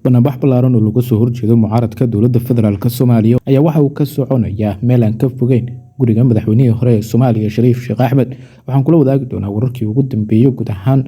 Banaanbax ballaaran oo looga soo horjeedo mucaaradka dowladda federaalk Soomaaliya ayaa waxa uu ka soconayaa meel aan ka fogeyn guriga madaxweynihii hore ee Soomaaliya Shariif Sheekh Axmed. Waxaan kula wadaagi doonaa wararkii ugu dambeeyay guud ahaan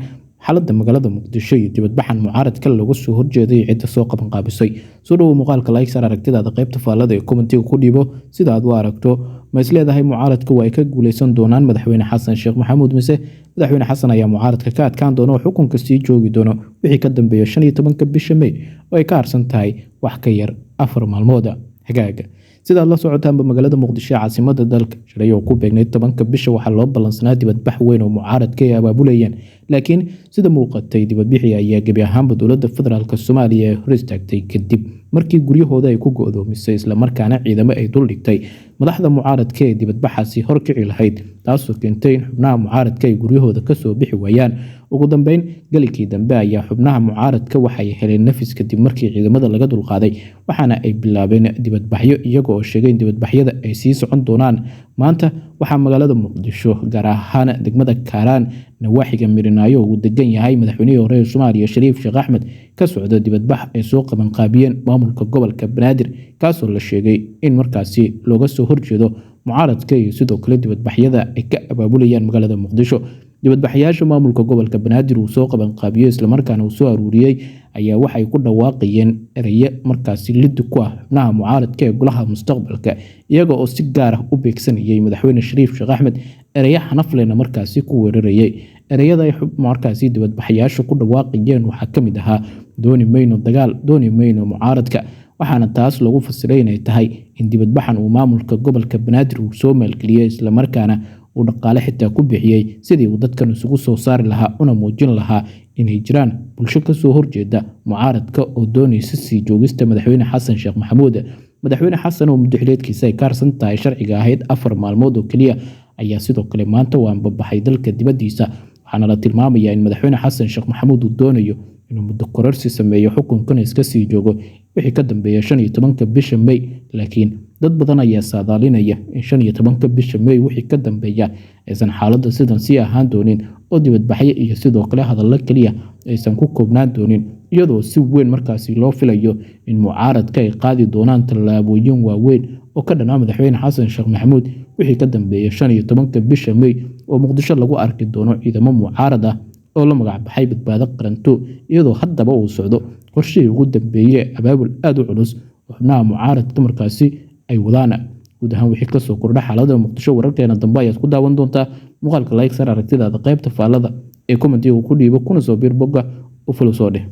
xaaladda magaalada Muqdisho iyo dibadbaxan mucaaradka looga soo horjeeday iyo cidda soo qaban qaabisay. Soo dhawow muuqaalka, like saar aragtidaada, qaybta faallada ee commentiga ku dhiibo sida aad u aragto. Ma is leedahay mucaaradka waa ay ka guuleysan doonaan madaxweyne Xasan Sheekh Maxamuud, mise madaxweyne Xasan ayaa mucaaradka ka adkaan doona oo xukunka sii joogi doono wixii ka dambeeya 15-ka bisha May oo ay ka harsan tahay wax ka yar 4 maalmooda? Hagaaga, sidaad la socotaanba, magaalada Muqdisho ee caasimada dalka shalay oo ku beegnayd 10-ka bisha waxaa loo ballansanaa dibadbax weyn oo mucaaradka ay abaabulayeen, laakiin sida muuqatay dibadbixii ayaa gebi ahaanba dowladda federaalk Soomaaliya ee hor istaagtay kadib markii guryahooda ay ku go'doomisay, islamarkaana ciidamo ay dul dhigtay madaxda mucaaradka ee dibadbaxaasi horkici lahayd, taasoo keentay in xubnaha mucaaradka ay guryahooda kasoo bixi waayaan. Ugu dambeyn, galikii dambe ayaa xubnaha mucaaradka waxay heleen nafis kadib markii ciidamada laga dulqaaday, waxaana ay bilaabeen dibadbaxyo, iyaga oo sheegay in dibadbaxyada ay sii socon doonaan. Maanta waxaa magaalada Muqdisho, gaar ahaan degmada Kaaraan, nawaaxiga Mirinaayo uu degan yahay madaxweynihii hore ee Soomaaliya Shariif Sheekh Axmed, ka socda dibadbax ay soo qabanqaabiyeen maamulka gobolka Banaadir, kaasoo la sheegay in markaasi looga soo horjeedo mucaaradka iyo sidoo kale dibadbaxyada ay ka abaabulayaan magaalada Muqdisho. Dibadbaxayaasha maamulka gobolka Banaadir uu soo qabanqaabiyey islamarkaana uu soo aruuriyey ayaa waxay ku dhawaaqayeen eraye markaasi liddi ku ah xubnaha mucaaradka ee golaha mustaqbalka, iyaga oo si gaar ah u beegsanayay madaxweyne Shariif Sheekh Axmed, eraye xanaflena markaasi ku weerarayay. Ereyada ay markaasi dibadbaxayaashu ku dhawaaqayeen waxaa ka mid ahaa "Dooni mayno dagaal, dooni mayno mucaaradka", waxaana taas lagu fasiray inay tahay in dibadbaxan uu maamulka gobolka Banaadir uu soo maalgeliyey, islamarkaana uu dhaqaale xitaa ku bixiyey sidii uu dadkan isugu soo saari lahaa una muujin lahaa inay jiraan bulsho kasoo horjeeda mucaaradka oo doonaysa sii joogista madaxweyne Xasan Sheekh Maxamuud. Madaxweyne Xasan oo muddo xileedkiisa ay ka harsan tahay sharciga ahayd 4 maalmood oo keliya ayaa sidoo kale maanta u ambabaxay dalka dibaddiisa, waxaana la tilmaamayaa in madaxweyne Xasan Sheekh Maxamuud uu doonayo inuu muddo kororsi sameeyo, xukunkana iska sii joogo wixii ka dambeeya 15-ka bisha May. Laakiin dad badan ayaa saadaalinaya in 15-ka bisha May wixii ka dambeeya aysan xaaladda sidan sii ahaan doonin, oo dibadbaxyo iyo sidoo kale hadallo keliya aysan ku koobnaan doonin, iyadoo si weyn markaasi loo filayo in mucaaradka ay qaadi doonaan tallaabooyin waaweyn oo ka dhanaa madaxweyne Xasan Sheekh Maxamuud wixii ka dambeeya 15-ka bisha May, oo Muqdisho lagu arki doono ciidamo mucaarad ah oo la magac baxay Badbaado Qaranto, iyadoo haddaba uu socdo qorshihii ugu dambeeyey, abaabul aada u culus oo xubnaha mucaaradka markaasi ay wadaan. Guud ahaan, wixii kasoo kordha xaaladda Muqdisho wararkeena dambe ayaad ku daawan doontaa. Muuqaalka like sar, aragtidaada qaybta faallada ee commentiga ku dhiibo, kuna soo biir bogga u follow soo dheh.